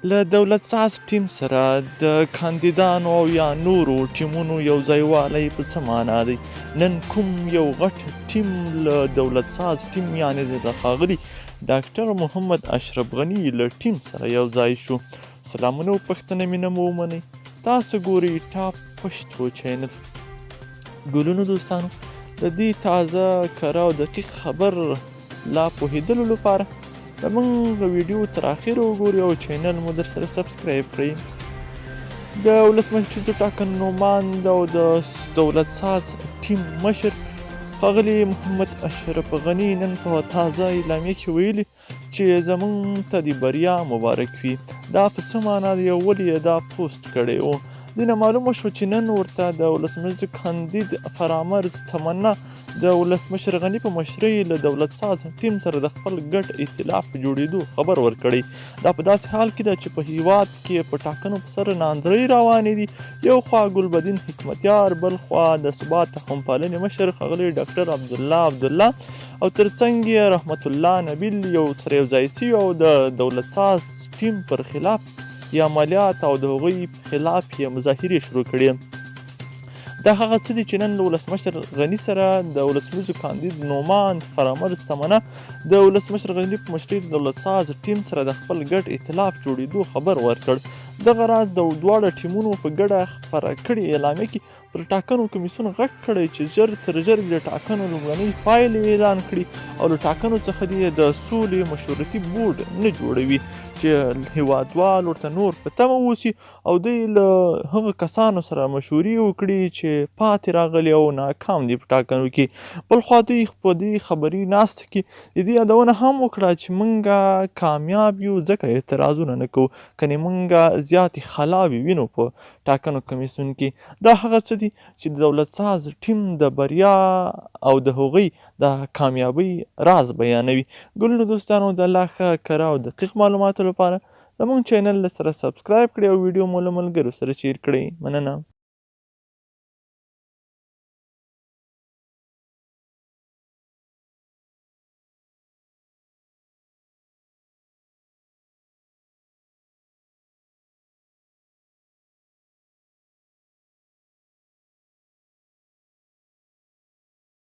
له دولت ساز ټیم سره د کاندیدانو او یا نورو ټیمونو یو ځایوالی په څه معنا دی؟ نن کوم یو غټ ټیم له دولت ساز ټیم یعنې د ښاغلي ډاکټر محمد اشرف غني له ټیم سره یو ځای شو؟ سلامونه او پښتنه مینه مو ومنئ. تاسو ګورئ ټاپ پښتو چینل. ګلونو دوستانو، د دې تازه کره او دقیق خبر لا پوهېدلو لپاره زمونږ ویډیو تر اخره وګورئ او چینل مو در سره سبسکرایب کړئ. د ولسمشریزو ټاکنو نوماند او د دولت ساز ټیم مشر ښاغلي محمد اشرف غني نن په تازه اعلامیه کې ویلي چې زمونږ ته د بریا مبارک وي. دا په څه معنا دی او ولې یې دا پوسټ کړی و؟ دې نه معلومه شوه چې نن ورته د ولسمشر کاندید فرامرز تمنا د ولسمشر غني په مشرۍ له دولت ساز ټیم سره د خپل ګډ ایتلاف په جوړېدو خبر ورکړی. دا په داسې حال کې ده چې په هیواد کې په ټاکنو په سر ناندرۍ روانې دي. یو خوا ګلبدین حکمتیار، بل خوا د ثبات همپالنې مشر ښاغلی ډاکټر عبدالله عبدالله او ترڅنګ یې رحمت الله نبیل یو سره یو ځای سوي او د دولت ساز ټیم پر خلاف یې عملیات او د هغوی په خلاف یې مظاهرې شروع کړې. دا هغه څه دي چې نن له ولسمشر غني سره د ولسمشر کاندید نوماند فرامرز تمنا د ولسمشر غني په مشرۍ د دولت ساز ټیم سره د خپل ګډ ایتلاف جوړېدو خبر ورکړ. دغه راز د دواړه ټیمونو په ګډه خپره کړې اعلامیه کې پر ټاکنو کمیسیون غږ کړی چې ژر تر ژر دې د ټاکنو لومړنۍ پایلې اعلان کړي او له ټاکنو څخه دې د سولې مشورتي بورډ نه جوړوي چې هیوادوال ورته نور په تمه اوسي او دوی له هغه کسانو سره مشورې وکړي چې پاتې راغلي او ناکام دي په ټاکنو کې. بلخوا دوی په دې خبري ناسته کې د دې یادونه هم وکړه چې مونږ کامیاب یو ځکه اعتراضونه نه کوو، کنې مونږ زیاتې خلاوې وینو په ټاکنو کمیسیون کې. دا هغه څه دي چې د دولت ساز ټیم د بریا او د هغوی د کامیابۍ راز بیانوي. ګلونو دوستانو، د لا ښه کره او دقیق معلوماتو لپاره زموږ چینل له سره سبسکرایب کړئ او ویډیو مو له ملګرو سره شیر کړئ. مننه.